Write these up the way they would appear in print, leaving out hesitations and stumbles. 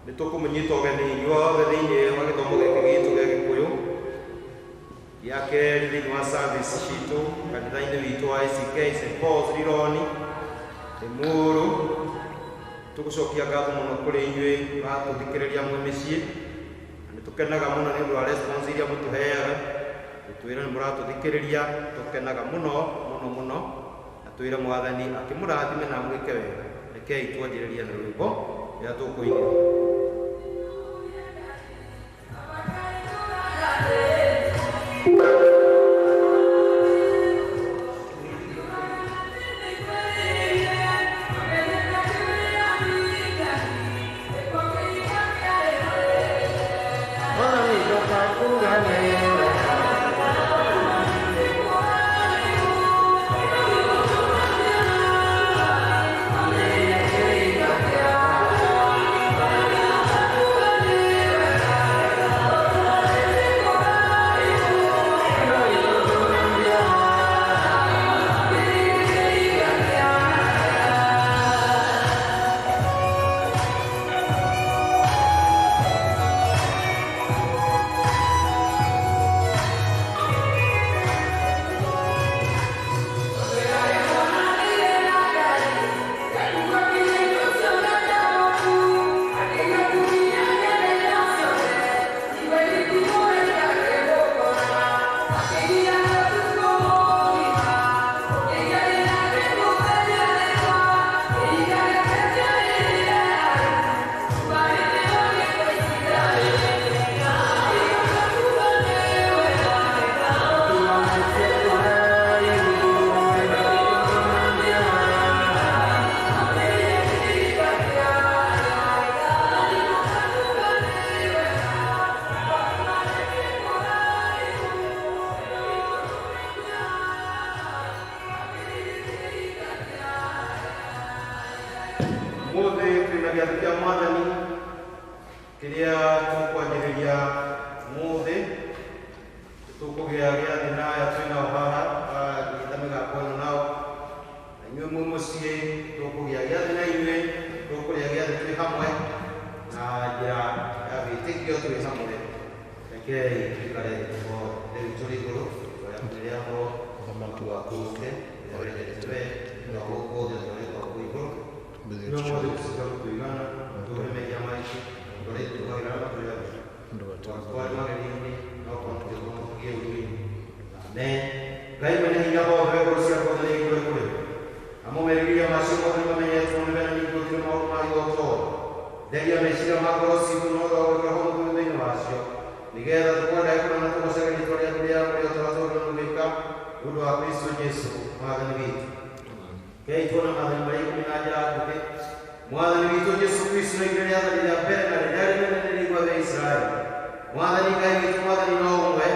Nĩ tũkũmũnyita ũgeni inyuothe thĩinĩ wa gĩthomo gĩkĩ gitũ gĩa Gĩkũyũ gĩa kerĩ thĩinĩ wa service citũ kanitha-inĩ witũ wa ACK St Paul's Rironi Limuru. Tũgũcokia ngatho mũno kũrĩ inyuĩ mũratũthikĩrĩria mwĩ mĩciĩ, na nĩ tũkenaga mũno nĩ ũndũ wa response iria mũtũheaga, gũtwĩra nĩ mũratũthikĩrĩria, tũkenaga mũno mũno mũno, na twĩre Mwathani akĩmũrathime na amwĩke wega. Rekei twanjĩrĩrie na rwĩmbo rĩrĩa tũkũinĩrwo. Mwathani ndũkakunganĩre. Ũmũthĩ twĩna gĩathĩ kĩa Mwathani kĩrĩa tũkwanjĩrĩria ũmũthĩ. Tũkũgĩa gĩathĩ na aya twĩnao haha nyita mĩgako ĩno nao, na inyuĩ mwĩ mũciĩ tũkũgĩa gĩathĩ na inyuĩ, tũkũrĩa gĩathĩ twĩ hamwe na njĩra ya wĩtĩkio twĩ hamwe. Rekei tũikare tũhoe. Ithe witũ ũrĩ igũrũ, tũrĩa Ũthamaki waku ũũke, ũrĩa wendete wee, o gũkũ thĩ o ta ũrĩa ũkoragwo kũu igũrũ. Mbere Nĩ ũmũthĩ tũcoke gũtũigana, tũhe mehia maitũ, tũrĩa tũhagĩra arĩa matũrĩaga. Twatware magerio-inĩ, no kũhonokia tũhonokie ũũru-inĩ. Amen. Ngai mwene hinya wothe, ngoro ciaku othe nĩ igũrũ kũrĩ. Namo merirĩria macio mothe nĩmamenyetwo nĩwe na ningĩ gũtirĩ maũndũ mangĩ ũtoĩ. Theria meciria ma ngoro citũ na ũndũ wa gwĩkĩra Roho Mũtheru thĩinĩ wacio, nĩgetha tũkwendage kũna na tũgoocage rĩĩtwa rĩaku rĩamũre o ta ũrĩa twagĩrĩirwo nĩ gwĩka nĩ ũndũ wa Kristũ Jesũ Mwathani witũ. Rekei tuone maathani marĩa ikũmi na njĩra nguhĩ. Mwathani witũ Jesũ Kristũ nĩoigire rĩathani rĩa mbere na rĩrĩa rĩnene nĩ rĩigua thĩ ya Isiraeli. Mwathani Ngai witũ Mwathani no ũmwe,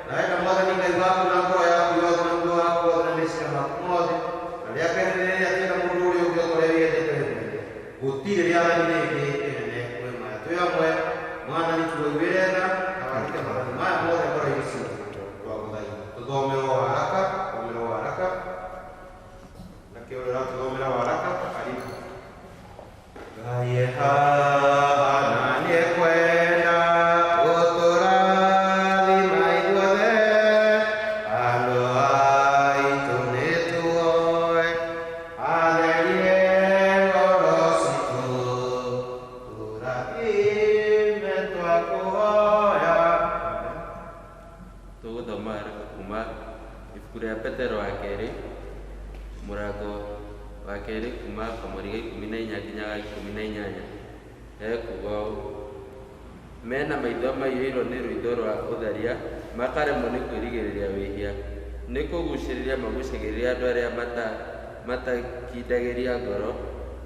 na wenda Mwathani Ngai waku na ngoro yaku yothe na muoyo waku wothe na meciria maku mothe, na rĩa kerĩ nĩ rĩrĩa atĩ enda mũndũ ũrĩa ũngĩ o ta ũrĩa wĩyendete we mwene. Gũtirĩ rĩathani rĩngĩ rĩnene kwĩ maya. Twĩ hamwe, Mwathani tũiguĩre tha na wandĩke maathani maya mothe ngoro-inĩ citũ. Twagũthaitha. Tũthomerwo waraka, tũthomerwo waraka. Nakĩo ũrĩa ũratũthomera waraka, karibu. Ngai e haha na nĩekwenda gũtũrathima ithuothe, andũ aitũ nĩtuoe, atherie ngoro citũ, tũrathime twakũhoya. Tũgũthoma kuma ibuku rĩa Petero wa kerĩ mũrango wa kerĩ kuma kamũri ga 14 nginya ga 18. Ekuga ũũ: mena maitho maiyũirwo nĩ rũitho rwa ũtharia, makaremwo nĩ kwĩrigĩrĩria wĩhia, nĩ kũgucĩrĩria magucagĩrĩria andũ arĩa matakindagĩria ngoro,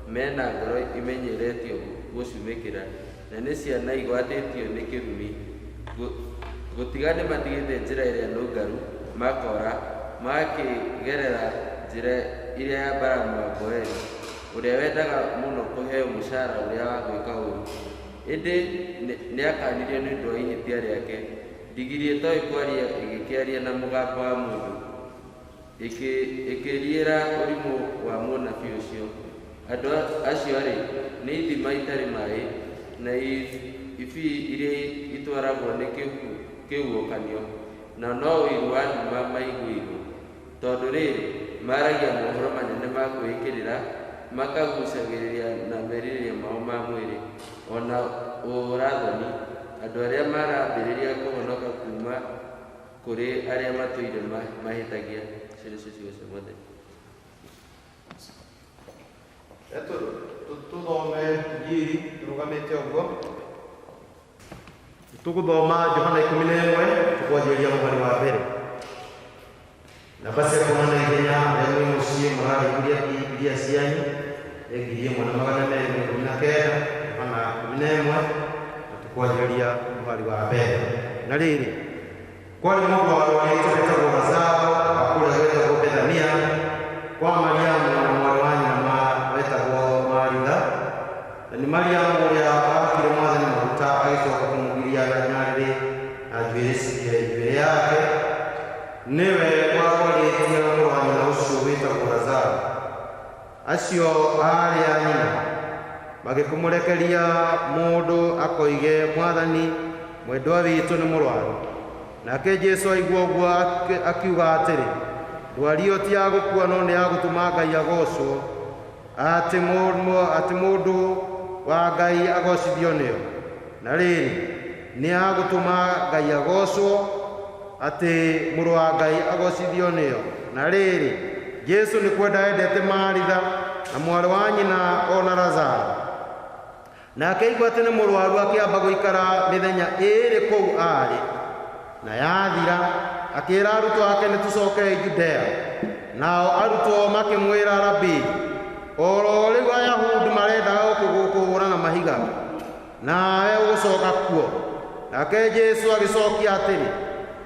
mena ngoro imenyeretio gũcumĩkĩra, na nĩ ciana igwatĩtio nĩ kĩrumi. Gũtiga nĩ matigĩte njĩra ĩrĩa nũngaru, makora, magakĩgerera njĩra ĩrĩa ya Balamu wa Boeri, ũrĩa wendaga mũno kũheo mũcara ũrĩa wa gwĩka ũũru. Ĩndĩ nĩakanirio nĩ ũndũ wa ihĩtia rĩake. Ndigiri ĩtoĩ kwaria ĩgĩkĩaria na mũgambo wa mũndũ, ĩkĩriĩra ũrimũ wa mũnabii ũcio. Andũ acio-rĩ, nĩ ithima itarĩ maĩ, na ibii iria itwaragwo nĩ kĩhuhũkanio, na no ũiru wa nduma maiguirwo. Tondũ rĩrĩ, maaragia mohoro manene ma kwĩĩkĩrĩra, makagucagĩrĩria na merirĩria mao ma mwĩrĩ, o na ũũra-thoni, andũ arĩa marambĩrĩria kũhonoka kuuma kũrĩ arĩa matũire mahĩtagia. Icio nĩcio ciugo cia Mwathani. Tuthome Injiri tũrũgamĩte ũguo. Tũgũthoma Johana 11 tũkwanjĩrĩria mũhari wa mbere. Namba cia kuona na ihenya arĩa mwĩ mũciĩ mũrarĩkĩria Bibilia cianyu nĩ 1219 Johana 11 na tũkwanjĩrĩria mũhari wa mbere. Na rĩrĩ, kwarĩ mũndũ warwarĩte wetagwo Lazaro wa kũrĩa gwetagwo Bethania, kwa Mariamu na mwarĩ wa nyina wetagwo Maritha. Na nĩ Mariamu ũrĩa wahakire Mwathani maguta agĩcoka kũmũgiria na nyarĩrĩ na njuĩrĩ yake, nĩwe warwarĩtie na mũrũ wa nyina ũcio wĩtagwo Lazaro. Acio aarĩ a nyina magĩkĩmũrekeria mũndũ akoige, Mwathani, mwendwa witũ nĩ mũrwaru. Nake Jesũ aigua ũguo akiuga atĩrĩ, ndwari ĩyo ti ya gũkua no nĩ ya gũtũma Ngai agocwo, atĩ mũndũ wa Ngai agocithio nĩyo. Na rĩrĩ, nĩ ya gũtũma Ngai agocwo, atĩ mũrũ wa Ngai agocithio nĩyo. Na rĩrĩ, Jesũ nĩ kwenda endete Maritha na mwarĩ wa nyina o na Lazaro. Nake aigua atĩ nĩ mũrwaru akĩamba gũikara mĩthenya ĩĩrĩ kũu aarĩ. Na yathira akĩĩra arutwo ake, nĩ tũcokei Judea. Nao arutwo makĩmwĩra, Rabi, oro rĩu Ayahudi marendaga gũkũhũra na mahiga, nawe ũgũcoka kuo? Nake Jesũ agĩcokia atĩrĩ,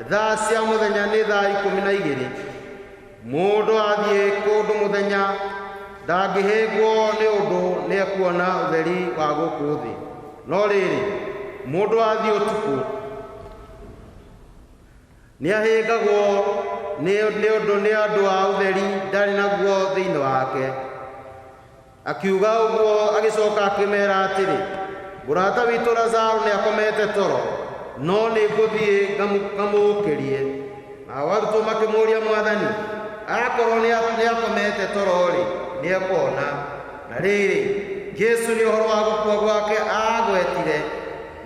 thaa cia mũthenya nĩ thaa 12. Mũndũ athiĩ kũndũ mũthenya ndangĩhĩngwo nĩ ũndũ nĩekuona ũtheri wa gũkũ thĩ. No rĩrĩ, mũndũ athiĩ ũtukũ nĩahĩngagwo nĩ ũndũ nĩ andũ a ũtheri ndarĩ naguo thĩinĩ wake. Akiuga ũguo agĩcoka akĩmera atĩrĩ, mũrata witũ Lazaro nĩakomete toro, no nĩngũthiĩ ngamũũkĩrie. Nao arutwo makĩmũũria, Mwathani, akorwo nĩakomete toro-rĩ, nĩekuona. Na rĩrĩ, Jesũ nĩ ũhoro wa gũkua gwake aagwetire,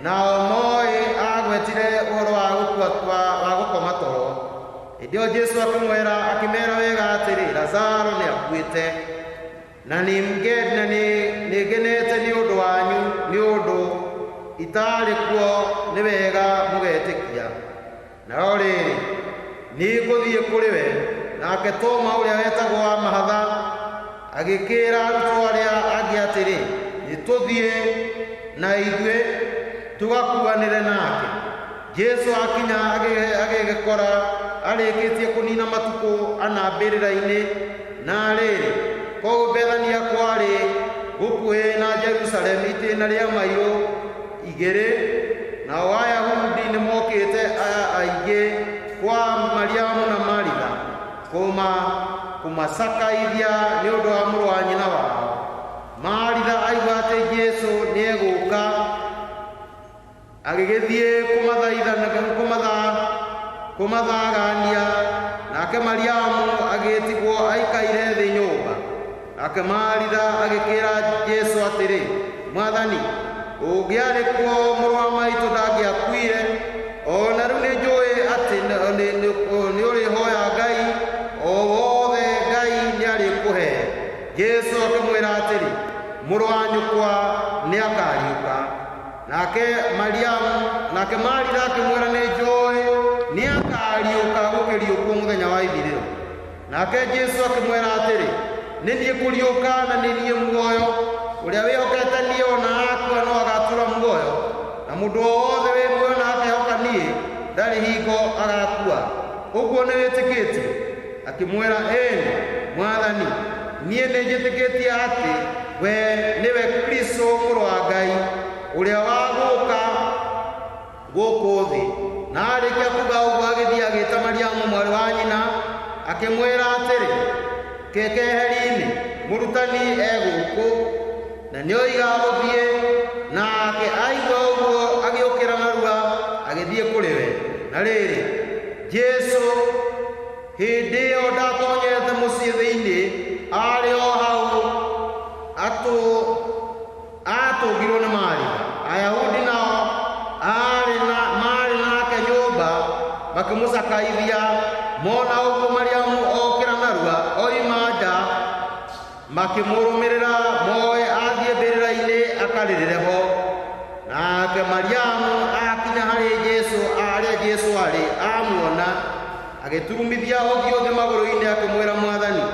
nao moĩ aagwetire ũhoro wa gũkua wa gũkoma toro. Hĩndĩ ĩyo Jesũ akĩmera wega atĩrĩ, Lazaro nĩakuĩte, na nĩngenete nĩ ũndũ wanyu, nĩ ũndũ itarĩ kuo nĩ wega mũgetĩkia. Nao rĩrĩ, nĩngũthiĩ kũrĩ we. Nake Toma ũrĩa wetagwo wa mahatha agĩkĩĩra arutwo arĩa angĩ atĩrĩ, nĩtũthiĩ na ithuĩ tũgakuanĩre nake. Jesũ akinya agĩgĩkora arĩkĩtie kũnina matukũ ana mbĩrĩra-inĩ. Na rĩrĩ, kũu Bethania kwarĩ gũkuhĩ na Jerusalemu itĩna rĩa mairũ 2. Nao Ayahudi nĩmokĩte aingĩ kwa Mariamu na Maritha kũmacakaithia nĩ ũndũ wa mũrũ wa nyina wao. Maritha aigua atĩ Jesũ nĩegũka, agĩgĩthiĩ kũmathagania. Nake Mariamu agĩtigwo aikaire thĩ nyũmba. Nake Maritha agĩkĩĩra Jesũ atĩrĩ, Mwathani, ũngĩarĩ kuo mũrũ wa maitũ ndangĩakuire. O na rĩu nĩnjũĩ atĩ nĩũrĩhoya Ngai, o wothe Ngai nĩarĩkũhe. Jesũ akĩmwĩra atĩrĩ, mũrũ wa nyũkwa nĩakariũka. Nake Maritha akĩmwĩra, nĩnjũĩ nĩakariũka gũkĩriũkwo mũthenya wa ithirĩro. Nake Jesũ akĩmwĩra atĩrĩ, nĩ niĩ kũriũka na nĩ niĩ muoyo. Ũrĩa wĩhokete niĩ ona akua no agatũũra muoyo, na mũndũ o wothe wĩ muoyo na akehoka niĩ ndarĩ hingo agakua. Ũguo nĩwĩtĩkĩtie? Akĩmwĩra, ĩĩ Mwathani, niĩ nĩnjĩtĩkĩtie atĩ we nĩwe Kristo mũrũ wa Ngai ũrĩa wa gũka gũkũ thĩ. Na arĩkia kuga ũguo agĩthiĩ agĩĩta Mariamu mwarĩ wa nyina, akĩmwĩra atĩrĩ, keheri-inĩ, mũrutani egũkũ, na nĩoiga gũthiĩ. Nake Rĩrĩ, Jesũ hĩndĩ ĩyo ndatonyete mũciĩ thĩinĩ, arĩ o hau atũngirwo nĩ Maritha. Ayahudi nao maarĩ nake nyũmba makĩmũcakaithia. Mona ũguo Mariamu okĩra narua oima nja, makĩmũrũmĩrĩra moe athiĩ mbĩrĩra-inĩ akarĩrĩre ho. Nake Mariamu akinya harĩ Jesũ harĩa Jesũ arĩ, amuona agĩturumithia ũthiũ thĩ magũrũ-inĩ, akĩmwĩra, Mwathani,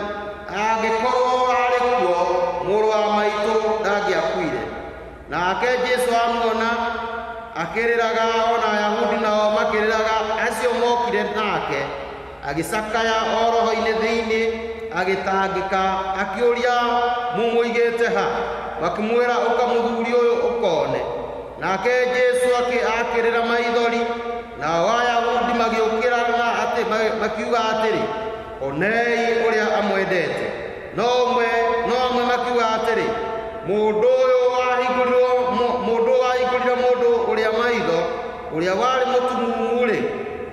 angĩkorwo arĩ kuo mũrũ wa maitũ ndangĩakuire. Nake Jesũ amuona akĩrĩraga, ona Ayahudi nao makĩrĩraga acio mokire nake, agĩcakaya o roho-inĩ thĩinĩ, agĩtangĩka, akĩũria, mũmũigĩte ha? Makĩmwĩra, ũka mũthuri ũyũ ũkone. Nake Jesũ akĩrĩra maithori. Nao Ayahudi magĩũkĩra na atĩ makiuga atĩrĩ, onei ũrĩa amwendete. No amwe makiuga atĩrĩ, mũndũ ũyũ wahingũrire mũndũ ũrĩa maitho, ũrĩa warĩ mũtumumu-rĩ,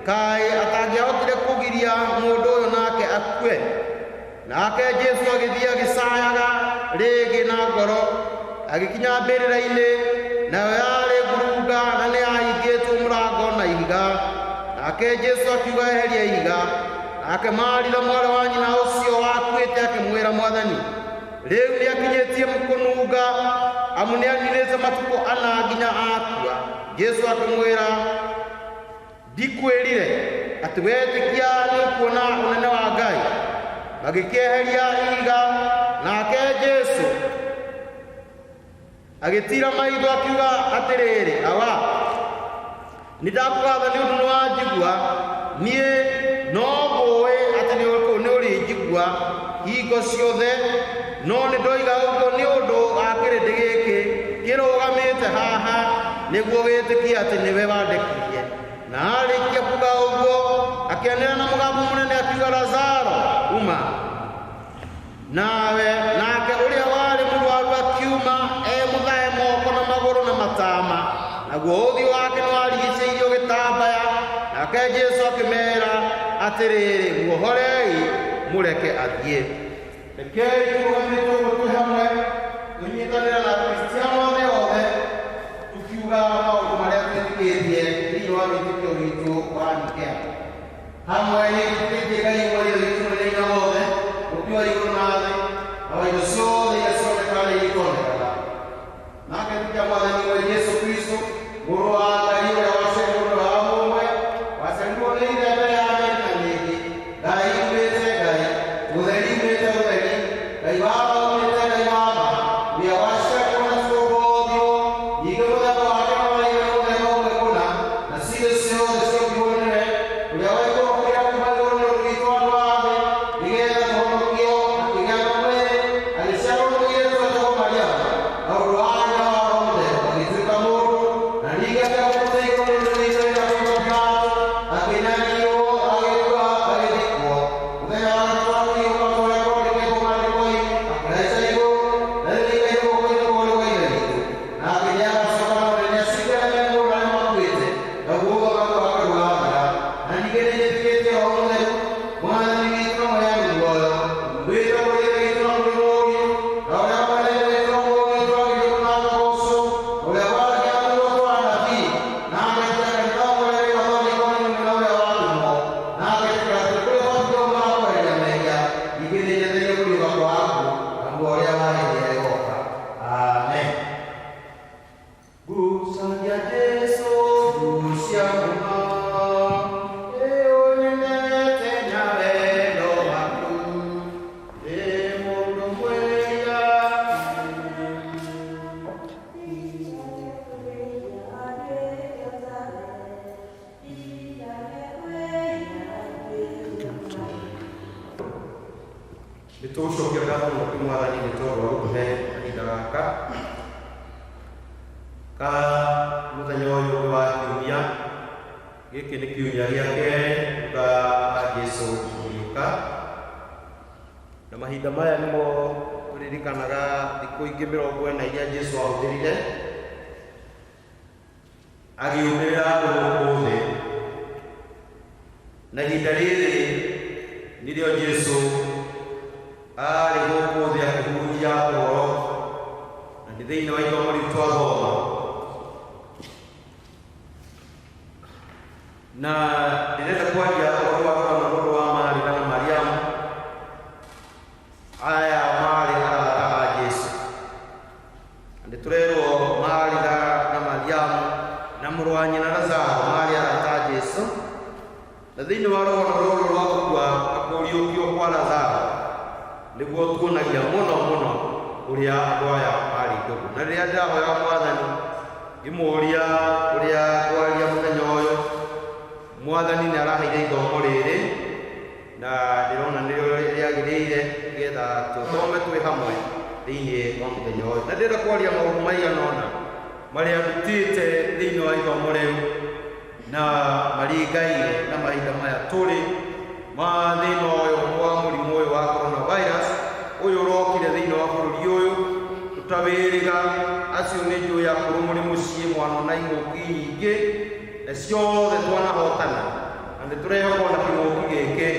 kaĩ atangĩahotire kũgiria mũndũ ũyũ nake akue? Nake Jesũ agĩthiĩ agĩcayaga rĩngĩ na ngoro, agĩkinya mbĩrĩra-inĩ, nayo yarĩ ngurunga na nĩ yahingĩtwo mũrango na ihiga. Nake Jesũ akiuga, eheria ihiga. Nake Maritha mwarĩ wa nyina ũcio wakuĩte akĩmwĩra, Mwathani, rĩu nĩakinyĩtie kũnunga, amu nĩaninĩte matukũ ana nginya akua. Jesũ akĩmwĩra, ndikwĩrire atĩ wetĩkia nĩũkuona ũnene wa Ngai? Magĩkĩeheria ihiga. Nake Jesũ agĩtiira maitho akiuga atĩrĩrĩ, Awa, nĩndakũgatha nĩ ũndũ nĩwanjigua. Niĩ no ngũĩ atĩ nĩũrĩnjigua hingo ciothe, no nĩndoiga ũguo nĩ ũndũ wa kĩrĩndĩ gĩkĩ kĩrũgamĩte haha, nĩguo gĩtĩkie atĩ nĩwe wandekirie. Na arĩkia kuga ũguo, akĩanĩrĩra na mũgambo mũnene akiuga, Lazaro, uma. Nawe nake ũrĩa warĩ mũrwaru akiuma e mũthae moko na magũrũ na matama, naguo ũthiũ wake nĩwarigicĩirio gĩtambaya. Nake Jesũ akĩmera atĩrĩrĩ, muohorei mũreke athiĩ. Rekei tũrũgamĩte ũguo twĩ hamwe, tũnyitanĩre na Kristiano othe othe, tukiuga maũndũ marĩa twĩtĩkĩtie thĩinĩ wa wĩtĩkio witũ wa Nikea. Hamwe nĩtĩkĩtie Ngai ũmwe Ithe witũ mũnene hinya wothe, Mũũmbi wa igũrũ na thĩ, na wa indo ciothe iria cionekaga na iria itonekaga. Nake etĩkia Mwathani we Jesũ Kristũ, Mũrũ wa Ngai ũrĩa waciarirwo nĩ wa mũmwe, waciarirwo nĩ Ithe mbere ya mĩeri na mĩingĩ, Ngai umĩte Ngai, ũtheri umĩte ũtheri, Ngai wa ma umĩte Ngai wa ma, ũrĩa waciarirwo na tũrũmbũthio, ningĩ mũthemba wake na wa Ithe nĩ mũthemba ũmwe kũna, na ciĩ ciothe ciombirwo nĩwe, ũrĩa waikũrũkire kuuma igũrũ nĩ ũndũ witũ andũ a thĩ, nĩgeetha tũhonokio, akĩgĩa na mwĩrĩ, agĩciarwo nĩ mũirĩtu wetagwo Mariamu, na ũndũ wa hinya wa Roho Mũtheru agĩtuĩka mũndũ, na ningĩ akĩambatĩte igũrũ nĩ ũndũ witũ rĩrĩa akoima Pilato, akĩnyarirwo, agĩkua, agĩthikwo. Mũthenya wa gatatũ akĩriũka ta ũrĩa kwandĩkĩtwo maandĩko-inĩ, akĩhaica igũrũ, na rĩu nĩaikaire guoko-inĩ kwa ũrĩo kwa Ithe witũ. Na akĩgĩa agacooka na ũnene aciire arĩa me muoyo na arĩa makuĩte, naguo ũthamaki wake ndũgathira. Na ningĩ nĩnjĩtĩkĩtie Roho Mũtheru, Mwathani witũ na Mũheani muoyo, wĩte kũrĩ Ithe witũ na kũrĩ Mũriũ, na ũrĩa mwene Ithe witũ na Mũriũ twagĩrĩirwo na akagocwo, ũrĩa waragia na tũnua twa anabii, na agetĩka kanitha ũmwe ũrĩa wĩ gathondekwo nĩ mũnene ũrĩa watũmwo, na agetĩkĩra atĩ kũrĩ ũbatithio ũmwe wa kweheria mehia, ningĩ nĩnjetereire kũriũka kwa akuũ na muoyo ũrĩa wa hĩndĩ ĩrĩa ĩgooka. Amen. Gucagia Jesũ, gucia mũno, ĩũnyendete na wendo waku, ndĩ mũndũ mwĩhia. Nĩtũgũcokia ngatho mũno kwĩ Mwathani nĩ tondũ wa gũtũhe kahinda gaka ka mũthenya ũyũ ũngĩ wa kiumia. Gĩkĩ nĩ kiumia gĩa kerĩ thutha wa Jesũ kũriũka, na mahinda maya nĩmo tũririkanaga thikũ ingĩ 40 iria Jesũ ahũthĩrire agĩũmĩrĩra andũ gũkũ thĩ. Ihinda rĩrĩ nĩrĩo Jesũ arĩ gũkũ thĩ akĩhunjia ũhoro, na nĩ thĩinĩ wa ithomo rĩu twathoma. Na ndĩrenda kwaria ũhoro wa rũgano rũrũ rwa Maritha na Mariamu. Aya maarĩ arata a Jesũ. Na nĩtũrerwo Maritha na Mariamu na mũrũ wa nyina Lazaro maarĩ arata a Jesũ. Na thĩinĩ wa rũgano rũrũ rwa gũkua na kũriũkio kwa Lazaro nĩguo tuonagia mũno mũno ũrĩa andũ aya marĩ ndũgũ. Na rĩrĩa ndĩrahoyaga Mwathani ngĩmũũria ũrĩa ngwaria mũthenya ũyũ, Mwathani nĩ araheire ithomo rĩrĩ na ndĩrona nĩrĩo rĩagĩrĩire nĩgetha tũthome twĩ hamwe thĩinĩ wa mũthenya ũyũ. Na ndĩrenda kwaria maũndũ maigana ũna marĩa ndutĩte thĩinĩ wa ithomo rĩu na maringaine na mahinda maya tũrĩ ma thĩna ũyũ wa mũrimũ ũyũ wa coronavirus ũyũ ũrokire thĩinĩ wa bũrũri ũyũ tũtawĩrĩga. Acio nĩ njũĩ akũrũ mũrĩ mũciĩ mwanona ing'ũki nyingĩ na ciothe twanahotana, na nĩ tũrehoka ona kĩng'ũki gĩkĩ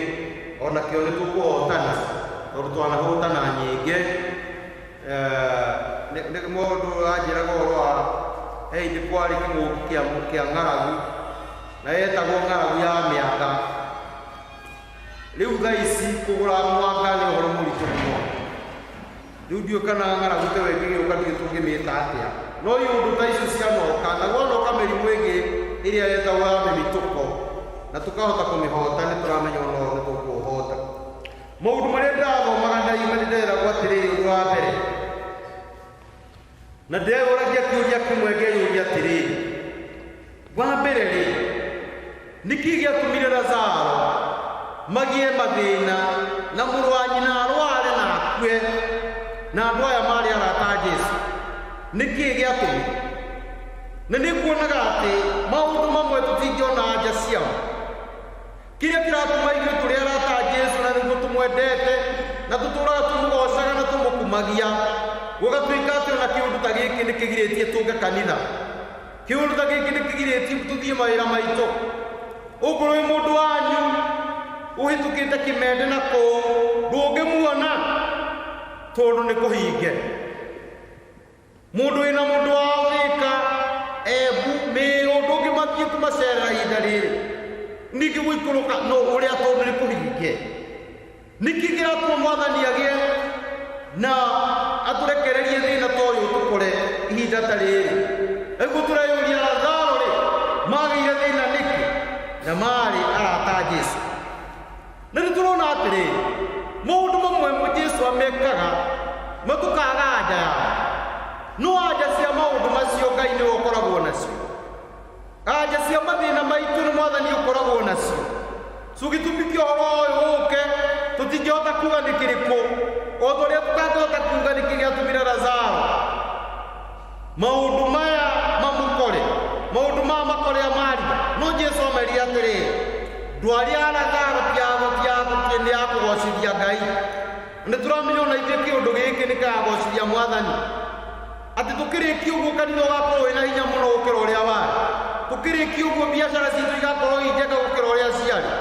onakĩo nĩ tũkũhotana tondũ twanahotana nyingĩ. Nĩ mũndũ anjĩraga ũhoro wa he hĩndĩ kwarĩ kĩng'ũki kĩa ng'aragu na yetagwo ng'aragu ya mĩanga. Rĩu thaa ici kũgũra mwanga nĩ ũhoro mũritũ mũno. Rĩu ndiũĩ kana ng'aragu ta ĩyo ĩngĩgĩũka ndiũĩ tũngĩmĩta atĩa, no iũndũ ta icio cianoka na gwanoka mĩrimũ ĩngĩ ĩrĩa yetagwo ya mĩmitũko na tũkahota kũmĩhota, nĩ tũramenya ona nĩ tũkũhota. Maũndũ marĩa ndĩrathomaga ndaima nĩ ndĩreragwo atĩrĩrĩ, ũndũ wa mbere na ndeyũragia kĩũria kĩmwe ngeyũria atĩrĩrĩ, wa mbere rĩ, nĩkĩ gĩatũmire Lazaro magĩe mathĩna na mũrũ wa nyina arware na akue, na andũ aya marĩ arata a Jesũ? Nĩkĩ gĩatũmire? Na nĩkuonaga atĩ maũndũ mamwe tũtingĩona anja ciao. Kĩrĩa kĩratũma ithuĩ tũrĩ arata a Jesũ na nĩguo tũmwendete na tũtũraga tũmũgocaga na tũmũkumagia, gũgatuĩka atĩ ona kĩũndũ ta gĩkĩ nĩkĩgirĩtie tũnge kanitha, kĩũndũ ta gĩkĩ nĩkĩgirĩtie tũthiĩ mawĩra maitũ. Ũngorwo wĩ mũndũ wanyu ũhĩtũkĩte kĩmende na kũu ndũngĩmuona tondũ nĩ kũhinge. Mũndũ wĩna mũndũ wao Thĩka, Embu, Mĩrũ ndũngĩmathiĩ kũmacerera ihinda rĩrĩ, ningĩ gũikũrũka no ũrĩa tondũ nĩ kũhinge. Nĩkĩ kĩratũma Mwathani agĩe na atũrekererie thĩna ta ũyũ tũkore ihinda ta rĩrĩ? Nĩguo tũreyũria Lazaro rĩ, magĩire thĩna nĩkĩ na marĩ arata a Jesũ? Na nĩ tũrona atĩrĩrĩ, maũndũ mamwe Jesũ amekaga matũkaga anja yao, no anja cia maũndũ macio Ngai nĩwe ũkoragwo nacio. Anja cia mathĩna maitũ nĩ Mwathani ũkoragwo nacio. So gĩtũmi kĩa ũhoro ũyũ ũke tũtingĩhota kuga nĩ kĩrĩkũ, o ta ũrĩa tũtangĩhota kuga nĩkĩ gĩatũmire Lazaro maũndũ maya mamũkore, maũndũ maya makore Maritha. No Jesũ amerire atĩrĩrĩ, ndwari ya Lazaro ti ya kũgocithia Ngai. Nĩ tũramenya ona ithuĩ kĩũndũ gĩkĩ nĩ kĩragocithia Mwathani, atĩ tũkĩrĩkia ũguo kanitha ũgakorwo wĩna hinya mũno gũkĩra ũrĩa warĩ, tũkĩrĩkia ũguo biacara citũ igakorwo i njega gũkĩra ũrĩa ciarĩ,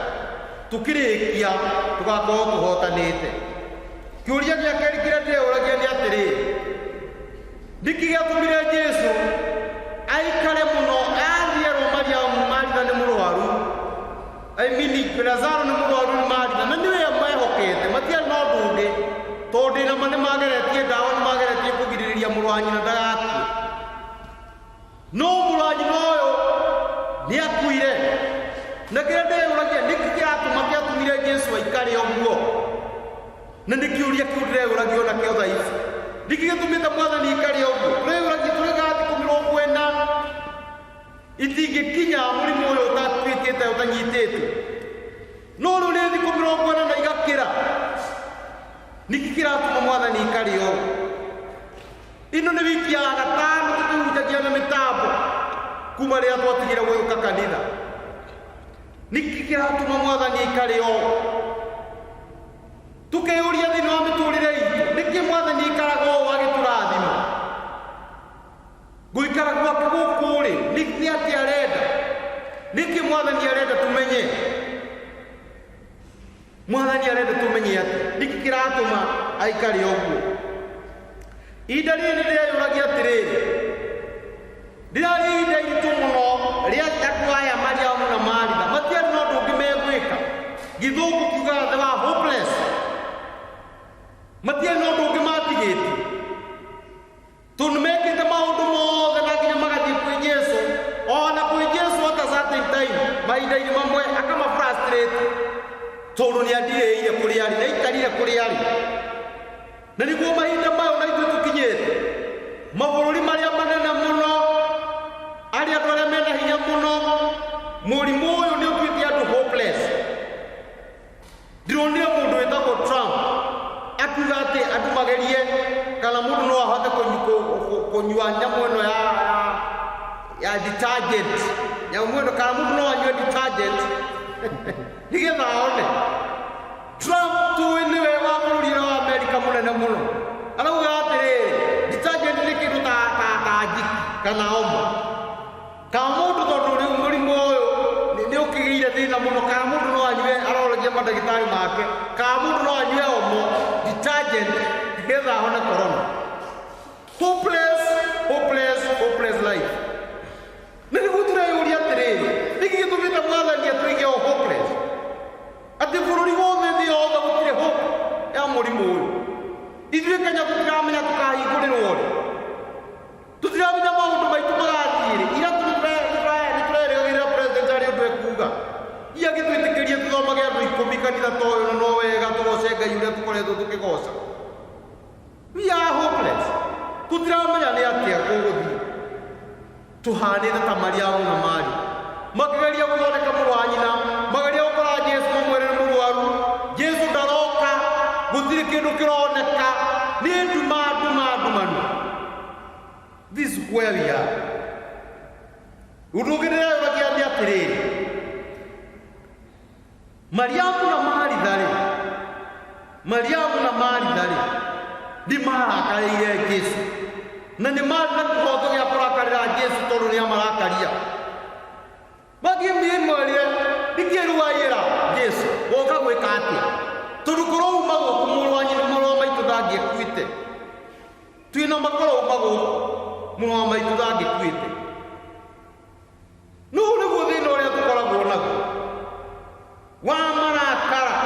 tũkĩrĩkia tũgakorwo tũhotanĩte. Kĩũria gĩa kerĩ kĩrĩa ndĩreũragia nĩ atĩrĩrĩ, nĩkĩ gĩatũmire Jesũ aikare mũno athiĩ erwo Mariamu Maritha nĩ mũrwaru, I mean Lazaro nĩ mũrwaru nĩ Maritha, na nĩwe mehokete, matiarĩ na ũndũ ũngĩ tondũ nama nĩ mageretie ndawa, nĩ mageretie kũgirĩrĩria mũrũ wa nyina ndagakue, no mũrũ wa nyina ũyũ nĩ akuire. Na kĩrĩa ndĩyũragia nĩkĩ kĩratũma kĩatũmire Jesũ aikare ũguo? Na nĩ kĩũria kĩu ndĩreyũragia ona kĩo thaa ici, nĩkĩ gĩtũmĩte Mwathani aikare ũguo? Tũreyũragia tũrĩ thikũ 40 itingĩkinya mũrimũ ũyũ ũtatuĩkĩte ũtanyitĩtwo, no rĩu nĩ thikũ 40 na igakĩra. Nĩkĩ kĩratũma Mwathani aikare ũguo? Ĩno nĩ wiki ya gatano tũkĩhunjagia na mĩtambo kuma rĩrĩa twatigire gũka kanitha. Nĩkĩ kĩratũma Mwathani aikare ũguo? Tũkeyũria thĩinĩ wa mĩtũrĩre itũ, nĩkĩ Mwathani aikaraga ũũ agĩtũrathima? Gũikara gwake gũkũ rĩ, nĩ atĩa arenda? Nĩkĩ Mwathani arenda tũmenye? Mwathani arenda tũmenye atĩ nĩkĩ kĩratũma aikare ũguo. Ihinda rĩrĩ nĩ ndĩreyũragia atĩrĩrĩ, rĩrarĩ ihinda iritũ mũno rĩa andũ aya Mariamu na Maritha, matiarĩ na ũndũ ũngĩ megwĩka. Gĩthũngũ kiugaga they were hopeless, matiarĩ na ũndũ ũngĩ matigĩtie, tondũ nĩmekĩte maũndũ mothe na nginya magathiĩ kwĩ Jesũ. Ona kwĩ Jesũ at a certain time, mahinda-inĩ mamwe akama frustrate, tondũ nĩ andirĩire kũrĩa arĩ, nĩ aikarire kũrĩa arĩ. Na nĩguo mahinda mayo na ithuĩ tũkinyĩte mabũrũri marĩa manene mũno, arĩa andũ arĩa mena hinya mũno, mũrimũ ũyũ nĩ ũtuĩte andũ hopeless. Ndĩronire mũndũ wĩtagwo Trump akiuga atĩ andũ magerie kana mũndũ no ahote kũnyua nyamũ ĩno ya detergent, nyamũ ĩno, kana mũndũ no anyue detergent nĩgetha aone. Trump tũĩ nĩwe wa bũrũri ũrĩa wa Amerika mũnene mũno, arauga atĩrĩrĩ, detergent nĩ kĩndũ ta Jik kana Omo, kana mũndũ tondũ rĩu mũrimũ ũyũ nĩ ũkĩgĩire thĩna mũno, kana mũndũ no anyue, aroragia mandagĩtarĩ make, kana mũndũ no anyue Omo detergent nĩgetha ahone corona. Hopeless, hopeless, hopeless life. Na nĩguo tũreyũria atĩrĩrĩ, nĩkĩ gĩtũmĩte Mwathani atũige o hopeless, atĩ bũrũri wothe, thĩ yothe gũtirĩ hope ya mũrimũ ũyũ? Ithuĩ Kenya tũtiramenya tũkahingũrĩrwo rĩ, tũtiramenya maũndũ maitũ magathiĩ rĩ. Ira nĩ tũrerĩgagĩrĩra president arĩ ũndũ ekuga, ia gĩtwĩtĩkĩrie tũthomage andũ 10 kanitha ta ũyũ, na no wega tũgoce Ngai ũrĩa tũkoretwo tũkĩgoca. We are hopeless, tũtiramenya nĩ atĩa gũgũthiĩ. Tũhanĩte ta Mariamu na Mari makĩgeria gũthondeka mũrũ wa nyina, mageria gũkora Jesu mamwĩre nĩ mũrwaru. Jesu ndaroka, gũtirĩ kĩndũ kĩroneka, nĩ nduma nduma ndumanu. This is where we are. Ũndũ ũngĩ ndĩreyũragia nĩ atĩrĩrĩ, Mariamu na Maritha rĩ, Mariamu na Maritha rĩ, nĩ marakarĩire Jesu, na nĩ marĩ na kĩhoto gĩa kũrakarĩra Jesu tondũ nĩ amarakaria. Magĩmwĩrire nĩkĩ rĩu waiyĩra Jesu, woka gwĩka atĩa? Tondũ korwo uma gũkũ mũrũ wa nyina, mũrũ wa maitũ ndangĩkuĩte. Twĩna makorwo uma gũkũ mũrũ wa maitũ ndangĩkuĩte. Nũũ nĩguo thĩna ũrĩa tũkoragwo naguo wa marakara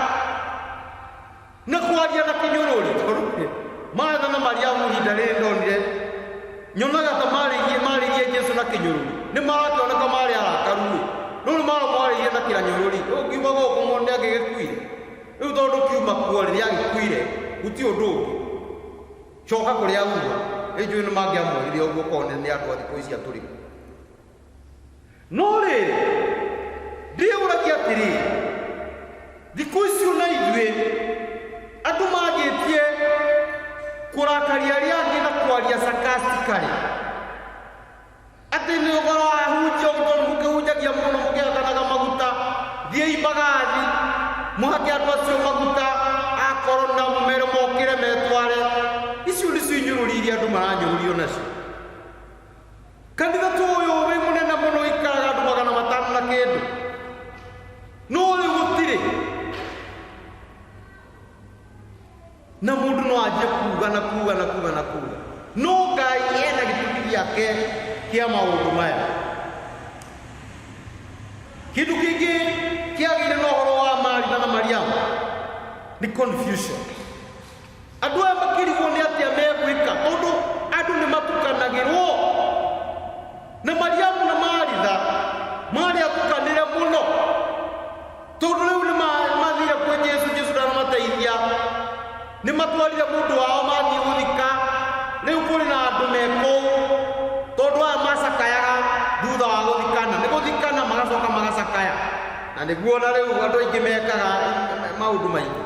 na kwaria na kĩnyũrũri, tondũ Martha na Mariamu ihinda rĩrĩ ndonire nyonaga ta marĩirie Jesu na kĩnyũrũri. Nĩ marakĩoneka marĩ arakaru ĩ, no nĩ maramwarĩirie na kĩranyũrũri. Ũngiuma gũkũ mũndũ nĩ angĩgĩkuire rĩu, tondũ kiuma kuo rĩ, nĩ agĩkuire, gũtirĩ ũndũ ũngĩ, coka kũrĩa uma. Rĩu njũĩ nĩ mangĩamwĩrire ũguo korwo nĩ andũ a thikũ ici atũrĩ. No rĩrĩ, ndĩyũragia atĩrĩrĩ, thikũ icio na ithuĩ andũ manjĩtie kũrakaria arĩa angĩ na kwaria sarcastically, atĩ nĩ ũhoro wa hunjia tondũ mũkĩhunjagia mũno mũkĩhakanaga maguta, thiĩi Mbagathi mũhake andũ acio maguta a korona, mũmere mokĩre metware. Icio nĩcio inyũrũri iria andũ maranyũrũrio nacio. Kanitha ta ũyũ wĩ mũnene mũno ikaraga andũ 500 na kĩndũ, no rĩu gũtirĩ na mũndũ no anjie kuga na kuga na kuga na kuga, no Ngai ena gĩtũmi gĩake kĩa maũndũ maya. Kĩndũ kĩngĩ kĩagĩire na ũhoro wa Maritha na Mariamu nĩ confusion. Andũ aya makĩrigwo nĩ atĩa megwĩka, tondũ andũ nĩ matukanagĩrwo, na Mariamu na Maritha marĩ atukanĩre mũno, tondũ rĩu nĩ mathire kwĩ Jesu, Jesu ndanamateithia. Nĩ matwarire mũndũ wao mathiĩ gũthika, rĩu kũrĩ na andũ me kũu, tondũ aya macakayaga thutha wa gũthikana, nĩ gũthikana magacoka magacakaya, na nĩguo na rĩu andũ aingĩ mekaga maũndũ maingĩ,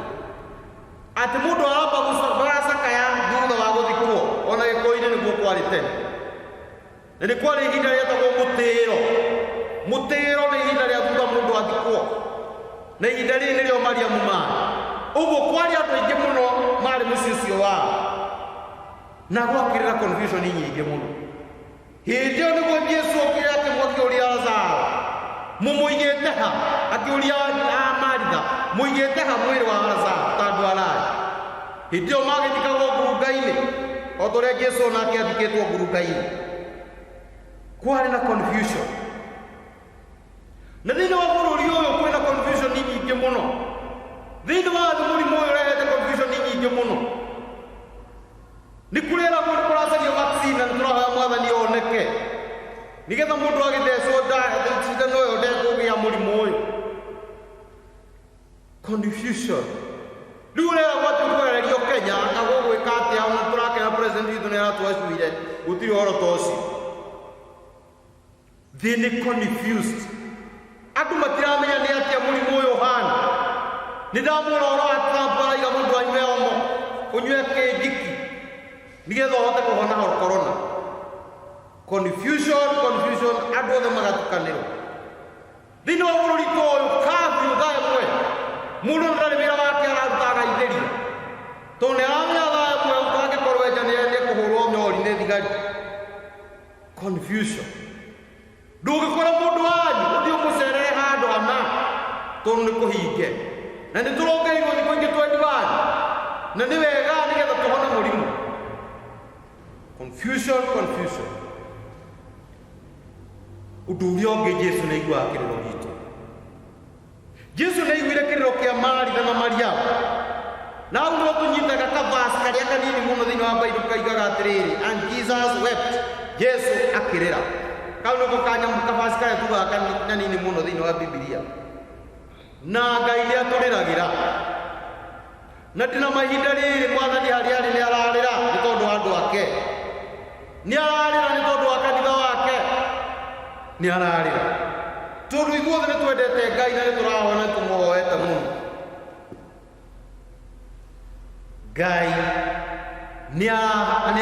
atĩ mũndũ aramba magacakaya thutha wa gũthikwo. Ona Gĩkũyũ-inĩ nĩguo kwarĩ tene, na nĩ kwarĩ ihinda rĩetagwo mũtĩro. Mũtĩro nĩ ihinda rĩa thutha mũndũ athikwo, na ihinda rĩrĩ nĩrĩo Mariamu marĩ ũguo. Kwarĩ andũ aingĩ mũno marĩ mũciĩ ũcio wao, na gwakĩrĩ na confusion nyingĩ mũno. Hĩndĩ ĩyo nĩguo Jesu okire akĩũria Lazaro, mũmũigĩte ha? Akĩũria Maritha. Mũigĩte ha mwĩrĩ wa Lazaro ta andũ araya? Hĩndĩ ĩyo magĩthikagwo ngurunga-inĩ o ta ũrĩa Jesu onake athikĩtwo ngurunga-inĩ. Kwarĩ na confusion. Na thĩinĩ wa bũrũri ũyũ kwĩna confusion nyingĩ mũno. Thĩinĩ wa thĩ mũrimũ ũyũ ũrehete confusion nyingĩ mũno. Nĩ kũreragwo nĩ kũracario vaccine na nĩ tũrahoya Mwathani oneke nĩgetha mũndũ agĩthecwo cindano ĩyo ndekũgĩa mũrimũ ũyũ. Confusion. Rĩu ũreragwo atĩ ũkwehererio Kenya na gũgwĩka atĩa? Ona tũrakena president witũ nĩ aratwacuire, gũtirĩ ũhoro ta ũcio. Thĩ nĩ confused. Andũ matiramenya nĩ atĩa mũrimũ ũyũ ũhana. Nĩ ndamwĩra ũhoro wa Trump araiga mũndũ anyue omo, ũnyue kĩnjiki nĩgetha ũhote kũhona corona. Confusion, confusion, andũ othe magatukanĩrwo. Thĩinĩ wa bũrũri ta ũyũ curfew thaa ĩmwe mũndũ ndarĩ wĩra wake araruta agaithĩrio tondũ nĩ aramenya thaa ĩmwe ũtangĩkorwo enja nĩ ekũhũrwo nyori nĩ thigari. Confusion. Ndũngĩkora mũndũ wanyu ũthiĩ ũmũcerere handũ hana tondũ nĩ kũhinge. Na nĩ tũrongereirwo thikũ ingĩ 21 na nĩ wega nĩgetha tũhone mũrimũ. Confusion, confusion. Ũndũ ũrĩa ũngĩ, Jesu nĩ aiguaga kĩrĩro gitũ. Jesu nĩ aiguire kĩrĩro kĩa Maritha na Mariamu. Na hau no tũnyitaga kaverse karĩa kanini mũno thĩinĩ wa Bible kaigaga atĩrĩrĩ, "And Jesus wept." Jesu akĩrĩra. Kau nĩko kanyamũ kaverse karĩa tugaga kanini mũno thĩinĩ wa Bibilia. Na Ngai nĩ atũrĩragĩra. Na ndĩna mahinda rĩrĩ Mwathani harĩa arĩ nĩ ararĩra nĩ tondũ wa andũ ake. Nĩ ararĩra nĩ tondũ wa kanitha wake. Nĩ ararĩra. Tondũ ithuothe nĩ twendete Ngai na nĩ tũrahoya na tũmũhoete mũno. Ngai nĩ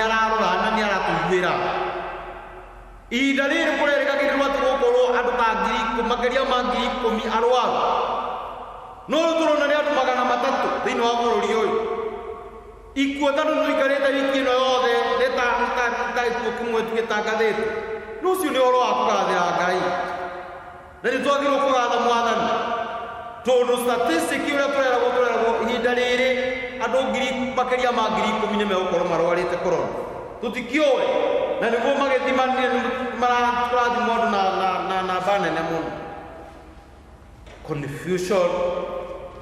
ararora na nĩ aratũiguĩra. Ihinda rĩrĩ kũrerĩgagĩrĩrwo atĩ gũkorwo andũ ta ngiri makĩria ma 10,000 arwaru. No rĩu tũrona nĩ andũ 300 thĩinĩ wa bũrũri ũyũ. Ikuũ tondũ tũikarĩte wiki ĩno yothe nĩ ta gĩkuũ kĩmwe tũgĩtangathĩte. No ũcio nĩ ũhoro wa kũgathĩra Ngai. Na nĩ twagĩrĩirwo kũgatha Mwathani. Tondũ statistic ũrĩa tũreragwo ihinda rĩrĩ andũ ngiri makĩria ma 10,000 nĩ megũkorwo marwarĩte corona. Tũtikĩũĩ na nĩguo magĩthima tũrathimwo andũ na namba nene mũno. Confusion.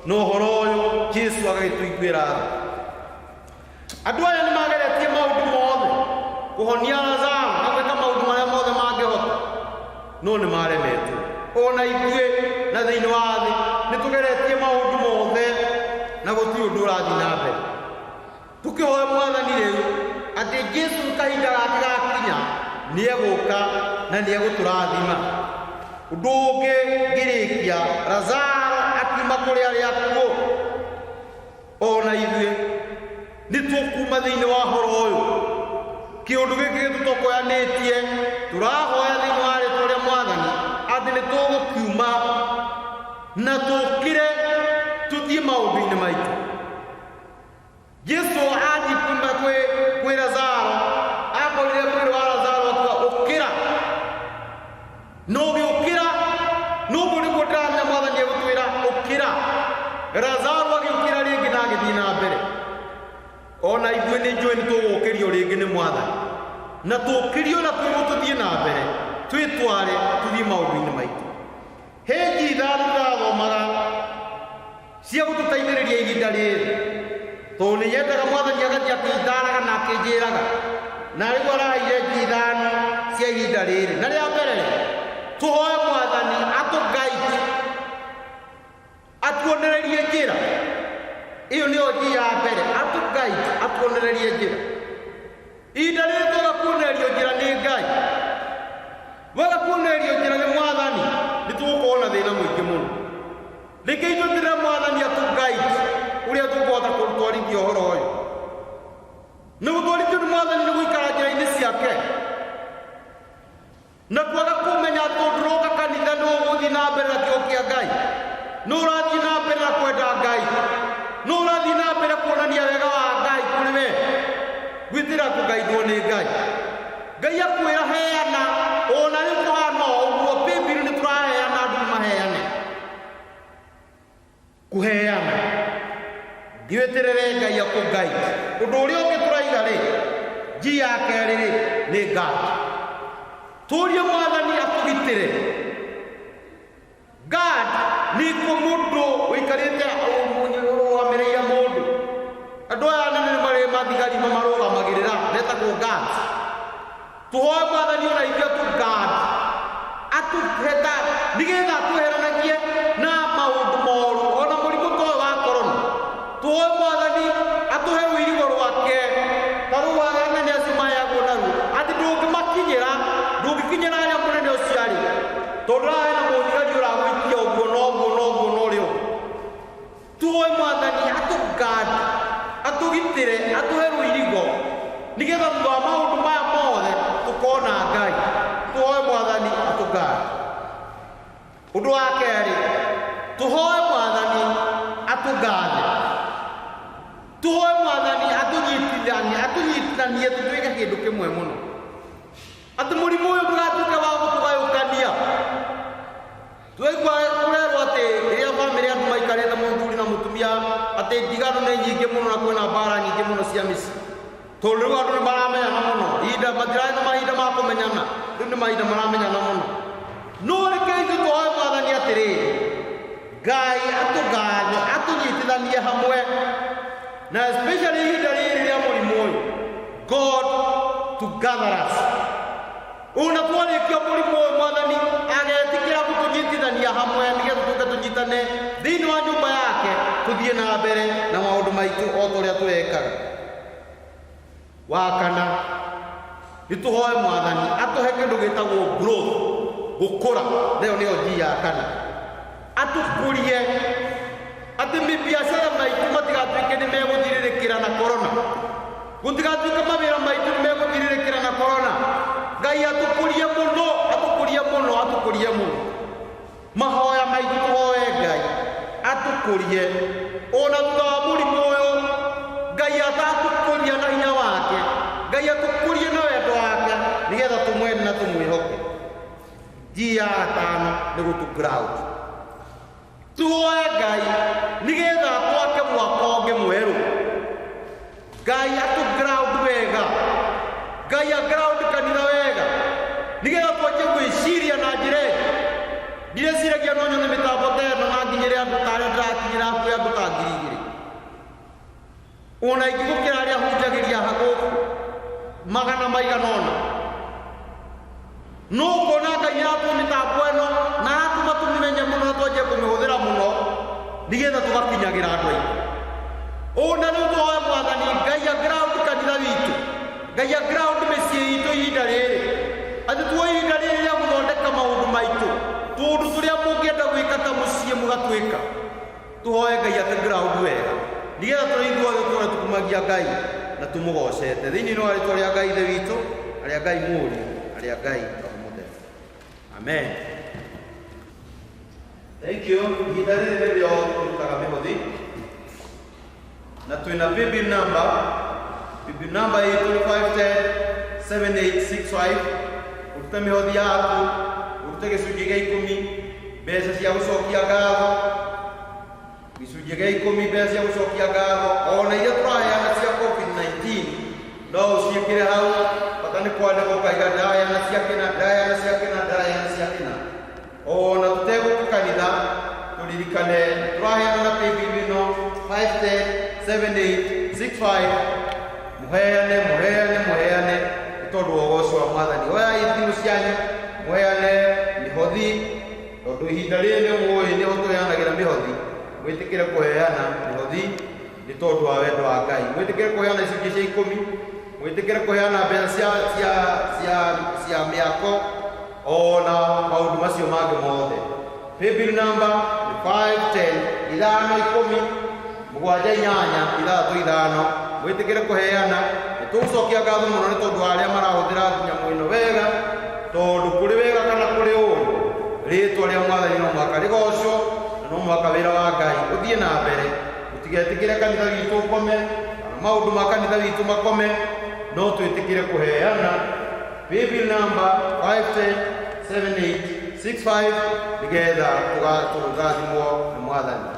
No ũhoro ũyũ Jesu agagĩtũiguĩra tha. Andũ aya nĩ mageretie maũndũ mothe kũhonia Lazaro na gwĩka maũndũ marĩa mothe mangĩhota, no nĩ maremetwo. Ona ithuĩ na thĩinĩ wa thĩ nĩ tũgeretie maũndũ mothe na gũtirĩ ũndũ ũrathiĩ na mbere. Tũkĩhoe Mwathani rĩu atĩ Jesu kahinda gake gakinya nĩ egũka na nĩ egũtũrathima. Ũndũ ũngĩ ngĩrĩkia, Lazaro akiuma kũrĩ arĩa akuũ. Ona ithuĩ nĩ tũkuma thĩinĩ wa ũhoro ũyũ. Kĩũndũ gĩkĩ gĩtũtokoyanĩtie tũrahoya thĩinĩ wa rĩtwa rĩa Mwathani atĩ nĩ tũgũkiuma na tũkire tũthiĩ maũndũ-inĩ maitũ. Jesu athiĩ kuma kwĩ Lazaro akorire mwĩrĩ wa Lazaro akiuga ũkĩra. Na ũgĩũkĩra, noguo nĩguo ndĩramenya Mwathani egũtwĩra ũkĩra. Lazaro agĩũkĩra rĩngĩ na agĩthiĩ na mbere. Ona ithuĩ nĩ njũĩ nĩ tũgũkĩrio rĩngĩ nĩ Mwathani. Na tũkĩrio na twĩrwo tũthiĩ na mbere, twĩtware tũthiĩ maũndũ-inĩ maitũ. Hĩnji ithano ndĩrathomaga cia gũtũteithĩrĩria ihinda rĩrĩ. Tondũ nĩ nyendaga Mwathani agathiĩ akĩndaraga na akĩnjĩraga. Na rĩu araheire nji ithano cia ihinda rĩrĩ. Na rĩa mbere rĩ, tũhoe Mwathani atũguide, atuonererie njĩra. Ĩyo nĩyo nji ya mbere, atũguide, atuonererie njĩra. Ihinda rĩrĩ twaga kuonererio njĩra nĩ Ngai, waga kuonererio njĩra nĩ Mwathani, nĩ tũgũkorwo na thĩna mũingĩ mũno. Reke ithuĩ twĩre Mwathani atũguide ũrĩa tũkũhota kũtwarithia ũhoro ũyũ. Nĩ gũtwarithio nĩ Mwathani nĩ gũikara njĩra-inĩ ciake. Na kwaga kũmenya atĩ ndũroka kanitha nĩ ũgũthiĩ na mbere na kĩo kĩa Ngai. Nĩ ũrathiĩ na mbere na kwenda Ngai. Nĩ ũrathiĩ na mbere kuonania wega wa Ngai kũrĩ we. Gwĩtĩra kũgaithwo nĩ Ngai. Ngai akwĩra heana, ona rĩu kũhana o ũguo, paybill nĩ tũraheana, andũ nĩ maheane. Kũheana. Iweterere Ngai akũguide. Ũndũ ũrĩa ũngĩ tũraiga rĩ, G ya kerĩ rĩ, nĩ guard. Tũrie Mwathani akũgitĩre. Guard nĩ kũ mũndũ ũikarĩte ũrũgamĩrĩire mũndũ. Andũ aya anene nĩ marĩ mathigari mamarũgamagĩrĩra, metagwo guards. Tũhoe Mwathani ona ithuĩ atũ guard, atũhe ta nĩgetha atweheranagie na maũndũ moru, ona mũrimũ ta ũyũ wa corona. Tũhoe Mwathani atũhe rũirigo rwake, ta rũu anene acio maheagwo naruo, atĩ ndũngĩmakinyĩra, ndũngĩkinyĩra harĩa mũnene ũcio arĩ, tondũ haha hena mũthigari ũragũikia ũguo na ũguo na ũguo na ũrĩa ũngĩ. Tũhoe Mwathani atũ guard, atũgitĩre, atũhe rũirigo, nĩgetha thutha wa maũndũ maya mothe tũkona Ngai. Tũhoe Mwathani atũ guard. Ũndũ wa kerĩ, tũhoe Mwathani atũgathe. Tũhoe Mwathani atũnyitithanie, atũnyitithanie tũtuĩke kĩndũ kĩmwe mũno, atĩ mũrimũ ũyũ ndũgatuĩke wa gũtũgayũkania. Twaigua kũrerwo atĩ rĩrĩa bamĩrĩ andũ maikarĩte mũthuri na mũtumia, atĩ ndigano nĩ nyingĩ mũno na kwĩna mbara nyingĩ mũno cia mĩciĩ, tondũ rĩu andũ nĩ maramenyana mũno, ihinda matirarĩ na mahinda ma kũmenyana, rĩu nĩ mahinda maramenyana mũno. No reke ithuĩ tũhoe Mwathani atĩrĩrĩ, Ngai atũgathe, atũnyitithanie hamwe, na especially ihinda rĩrĩ rĩa mũrimũ ũyũ, God to gather us. Ona twarĩkia mũrimũ ũyũ, Mwathani agetĩkĩra gũtũnyitithania hamwe, nĩgetha tũke tũnyitane thĩinĩ wa nyũmba yake, tũthiĩ na mbere na maũndũ maitũ o ta ũrĩa tũrekaga. Wa kana, nĩ tũhoe Mwathani atũhe kĩndũ gĩtagwo growth, gũkũra. Nayo nĩyo G ya kana. Atũkũrie atĩ biacara maitũ matigatuĩke nĩ megũthirĩrĩkĩra na corona, gũtigatuĩke mawĩra maitũ nĩ megũthirĩrĩkĩra na corona. Ngai atũkũrie mũno, atũkũrie mũno, atũkũrie mũno. Mahoya maitũ, tũhoe Ngai atũkũrie ona thutha wa mũrimũ ũyũ. Ngai atatũkũria na hinya wake, Ngai atũkũrie na wendo wake, nĩgetha tũmwende na tũmwĩhoke. G ya gatano nĩ gũtũ ground. Tuhoe Ngai nĩgetha twake mwaka ũngĩ mwerũ. Ngai atũ ground wega, Ngai a ground kanitha wega, nĩgetha twanjie gwĩciria na njĩra ĩngĩ. Ndirĩciragia no nyone mĩtambo ta ĩno na nginyĩre andũ ta arĩa ndĩrakinyĩra, hakuhĩ andũ ta 2000, ona ingĩ gũkĩra arĩa hunjagĩria gũkũ magana maigana ũna. No ũkona Ngai nĩaratũma mĩtambo ĩno na aratũma tũmĩmenye mũno na twanjie kũmĩhũthĩra mũno, nĩgetha tũgakinyagĩra andũ aingĩ. Ona rĩu tũhoe Mwathani Ngai a ground kanitha witũ, Ngai a ground mĩciĩ itũ ihinda rĩrĩ, atĩ tuoe ihinda rĩrĩ rĩa gũthondeka maũndũ maitũ, tũũndũ tũrĩa mũngĩenda gwĩka ta mũciĩ mũgatwĩka. Tũhoe Ngai ate ground wega, nĩgetha tũrĩ ithuothe tũre tũkumagia Ngai na tũmũgocete thĩinĩ wa rĩtwa rĩa Ngai Ithe witũ, na rĩa Ngai Mũriũ, na rĩa Ngai Roho Mũtheru. Amen. Thank you. Ihinda rĩrĩ nĩrĩo tũrutaga mĩhothi na twĩna paybill number. Paybill number itũ nĩ 510 7865. Ũrute mĩhothi yaku, ũrute gĩcunjĩ gĩa ikũmi, mbeca cia gũcokia ngatho, gĩcunjĩ gĩa ikũmi, mbeca cia gũcokia ngatho, ona iria tũraheana cia COVID-19 no ũciĩkĩre hau. Bata nĩ kwandĩka ũkaiga ndĩraheana cia kĩna, ndĩraheana cia kĩna, ndĩraheana cia kĩna. Ona tũtegũka kanitha, tũririkane tũraheana na paybill ĩno 510 7865. Mũheane, mũheane, mũheane nĩ tondũ wa ũgoco wa Mwathani. Oyai thimũ cianyu mũheane mĩhothi, tondũ ihinda rĩrĩ nĩ mũĩ nĩho tũheanagĩra mĩhothi. Mwĩtĩkĩre kũheana mĩhothi nĩ tondũ wa wendo wa Ngai. Mwĩtĩkĩre kũheana icunjĩ cia ikũmi, mwĩtĩkĩre kũheana mbeca cia mĩako ona maũndũ macio mangĩ mothe. Paybill number nĩ 510 5 10 7 8 6 5. Mwĩtĩkĩre kũheana. Nĩ tũgũcokia ngatho mũno nĩ tondũ wa arĩa marahũthĩra nyamũ ĩno wega, tondũ kũrĩ wega kana kũrĩ ũũru, rĩtwa rĩa Mwathani no mũhaka rĩgocwo na no mũhaka wĩra wa Ngai ũthiĩ na mbere. Tũtigetĩkĩre kanitha witũ ũkome kana maũndũ ma kanitha witũ makome, no twĩtĩkĩre kũheana. Paybill number 510 7865, nĩgetha tũrathimwo nĩ Mwathani.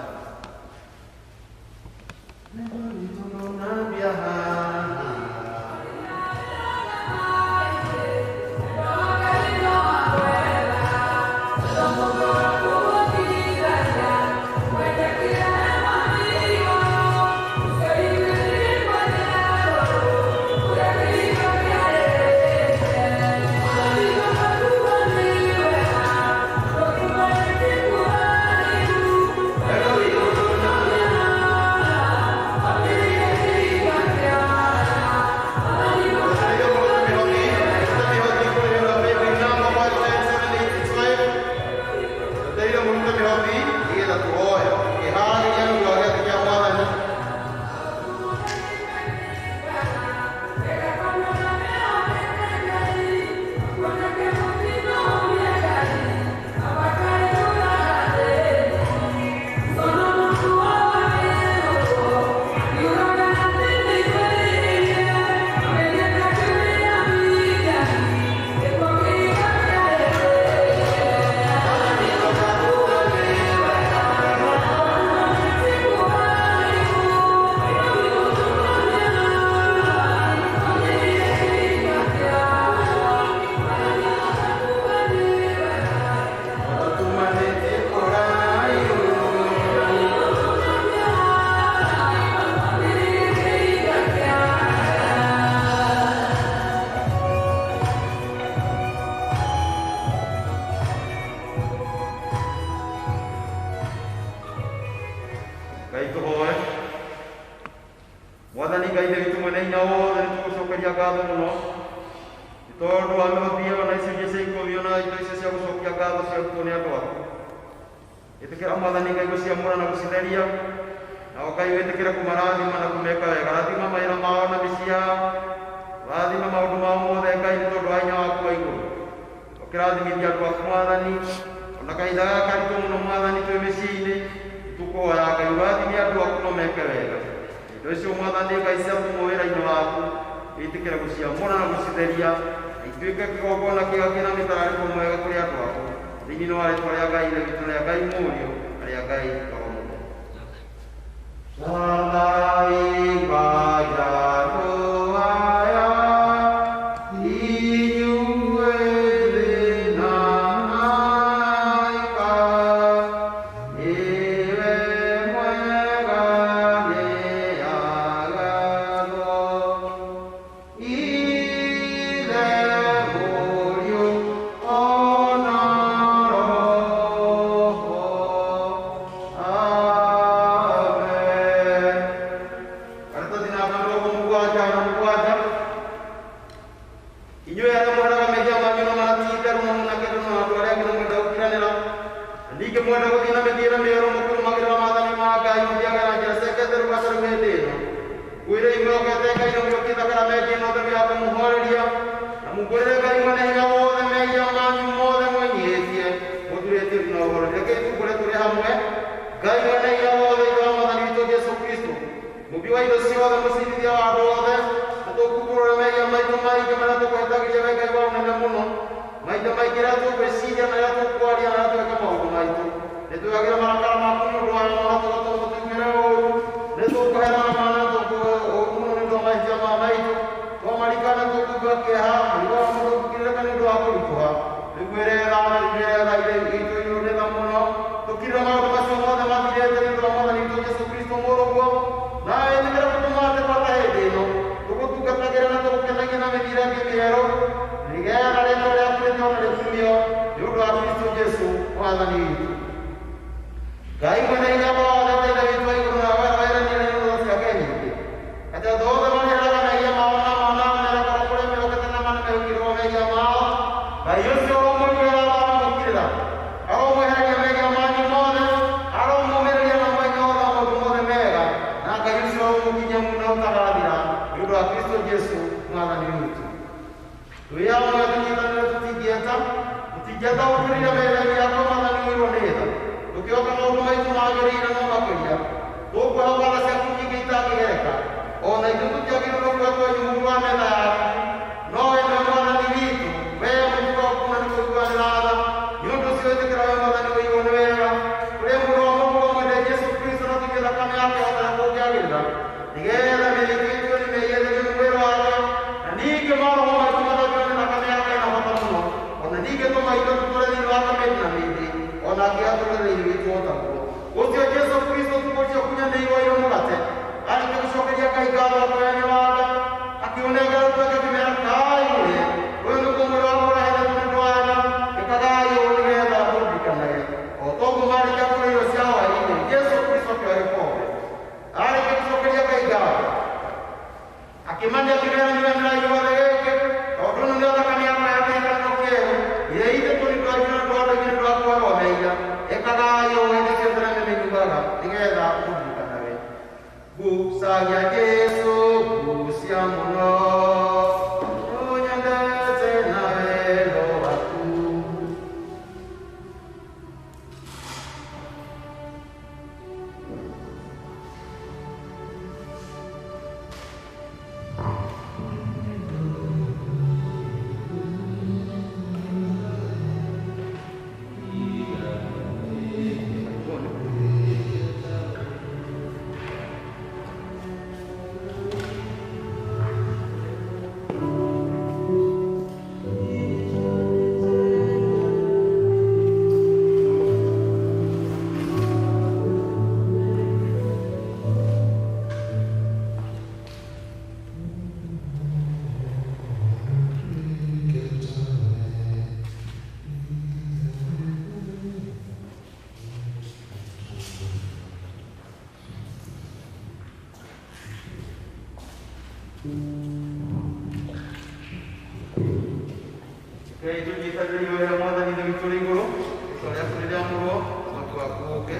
Yesu Kristo na tukiona kama yake watakuja. itũ tũtũre thĩinĩ wake mĩndĩ na mĩndĩ, onake atũre thĩinĩ witũ o taguo. Ũcio Jesũ Kristo ũtukũ ũcio akunyanĩirwo airwo mũgate, arĩkia gũcokeria Ngai ngatho akĩoya nyũmba, akĩũnengera arutwo ake akĩmera, "Kai mũrĩe, ũyũ nĩguo mwĩrĩ wakwa ũrĩa ũheanĩtwo nĩ ũndũ wanyu, ĩkagai ũũ nĩgeetha mũndirikanage." O toguo marĩkia kũrĩa irio cia hwaĩ-inĩ, Jesũ Kristo akĩoya gĩkombe, arĩkia gũcokeria Ngai ngatho, akĩmane akĩmera, "Nyuanĩrai gĩothe gĩkĩ, tondũ ĩno nĩyo thakame yakwa ya kĩrĩkanĩro kĩerũ, ĩrĩa ĩitĩtwo nĩ ũndũ wanyu na ũndũ wa andũ aingĩ nĩ ũndũ wa kuoherwo mehia. Ĩkagai ũũ hĩndĩ ciothe rĩrĩa mũmĩnyuaga, nĩgeetha mũndirikanage." Gucagia Jesũ, gucia mũno, ũnyendete na wendo waku. Rekei tũnyitanĩre wĩra Mwathani Ithe witũ ũrĩ igũrũ, rĩĩtwa rĩaku nĩrĩamũrwo, ũthamaki waku ũũke,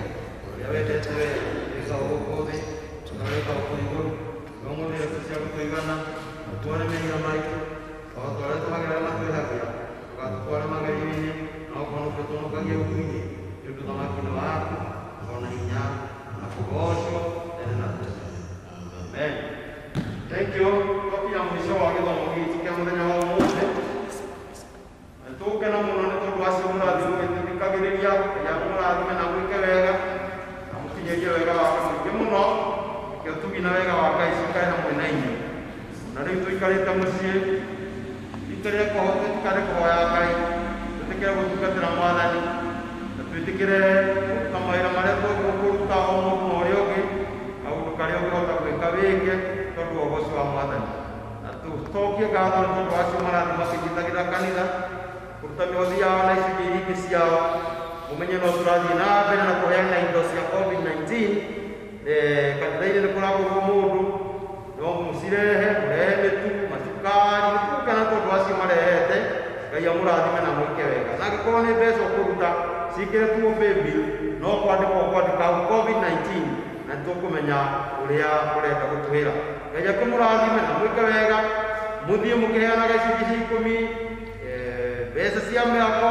ũrĩa wendete wee wĩkagwo gũkũ thĩ ta ũrĩa wĩkagwo kũu igũrũ. Tũhe ũmũthĩ irio cia gũtũigana, ũtuohere mehia maitũ, o ta ũrĩa tũhagĩra arĩa matwĩhagia. Ndũgatũtware magerio-inĩ, no ũhonokie ũtũhonokagie ũũru-inĩ. Nĩ ũndũ ũthamaki nĩ waku, ona hinya, na kũgoocwo tene na tene. Amen. Thank you. Twakinya mũico wa gĩthomo gitũ kĩa mũthenya wa ũmũthĩ. Tũgũkena mũno nĩ tondũ acio mũrathiĩ mũgĩthikagĩrĩria, Ngai amũrathime na mwĩke wega, na mũkinyĩrie wega wake mũingĩ mũno. Reke ũtugi na wega wa Ngai cikare hamwe na inyuĩ. Na rĩu tũikarĩte mũciĩ, twĩtĩkĩre tũikare kũhoya Ngai, twĩtĩkĩre gũtungatĩra Mwathani, na twĩtĩkĩre kũruta mawĩra marĩa tũkũruta o mũndũ na ũrĩa ũngĩ, kaũndũ karĩa ũngĩhota gwĩka wĩke tondũ wa ũgoci wa Mwathani. Na tũcokie ngatho nĩ tondũ acio marathiĩ makĩnyitagĩrĩra kanitha, kũruta mĩhothi yao na icunjĩ iria ingĩ ciao. Mũmenye no tũrathiĩ na mbere na kũheana indo cia COVID-19. Kanitha-inĩ nĩ kũragũrwo mũndũ, no mũcirehe, mũrehe mĩtu, macukari, nĩ tũgũkena tondũ acio marehete. Ngai amũrathime na mwĩke wega. Na angĩkorwo nĩ mbeca ũkũruta, ciĩkĩre tuo paybill, no kwandĩka ũkwandĩka hau COVID-19, na nĩtũkũmenya ũrĩa ũrenda gũtwĩra. Ngai akĩmũrathime na mwĩke wega, mũthiĩ mũkĩheanaga icunjĩ cia ikũmi, mbeca cia mĩako,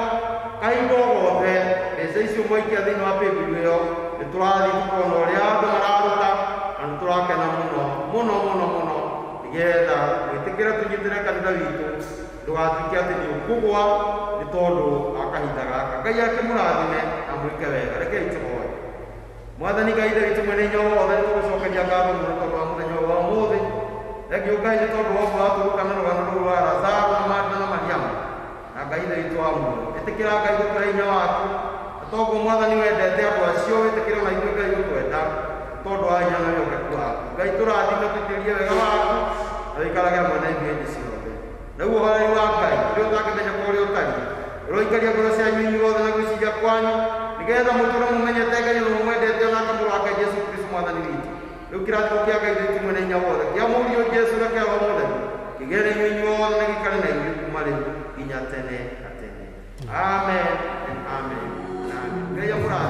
kahinda o gothe, mbeca icio mwaikia thĩinĩ wa paybill ĩyo, nĩ tũrathiĩ tũkona ũrĩa andũ mararuta, na nĩ tũrakena mũno mũno mũno mũno, nĩgetha mwĩtĩkĩre tũnyitĩre kanitha witũ, ndũgatuĩke atĩ nĩ ũkũgwa nĩ tondũ wa kahinda gaka. Ngai akĩmũrathime na mwĩke wega. Rekei tũhoe. Mwathani Ngai Ithe witũ mwene hinya wothe, nĩtũgũcokeria ngatho mũno tondũ wa mũthenya ũyũ wa ũmũthĩ. Thengiũ Ngai nĩ tondũ wa ũguo watũruta na rũgano rũu rwa Lazaro na Martha na Mariamu. Na Ngai Ithe witũ wa muoyo, ĩtĩkĩra Ngai gũtũhe hinya waku, na toguo Mwathani wendete andũ acio, wĩtĩkĩre ona ithuĩ Ngai gũtwenda tondũ wa hinya na wĩhokeku waku. Ngai tũrathime, tũitĩrĩrie wega waku, na wĩikarage hamwe na ithuĩ hĩndĩ ciothe. Naguo ũhoreri wa Ngai, ũrĩa ũtangĩmenyeka ũrĩa ũtariĩ, ũroikaria ngoro cianyu inyuothe na gwĩciria kwanyu, nĩgetha mũtũũre mũmenyete Ngai na mũmwendete o nake Mũrũ wake Jesũ Kristo Mwathani witũ. Rĩu kĩrathimo kĩa Ngai Ithe witũ mwene hinya wothe, kĩa Mũriũ Jesũ na kĩa Roho Mũtheru, kĩgĩe na inyuĩ inyuothe na gĩikare na inyuĩ kuma rĩu nginya tene na tene. Amen and amen and amen. Ngai amũrathime.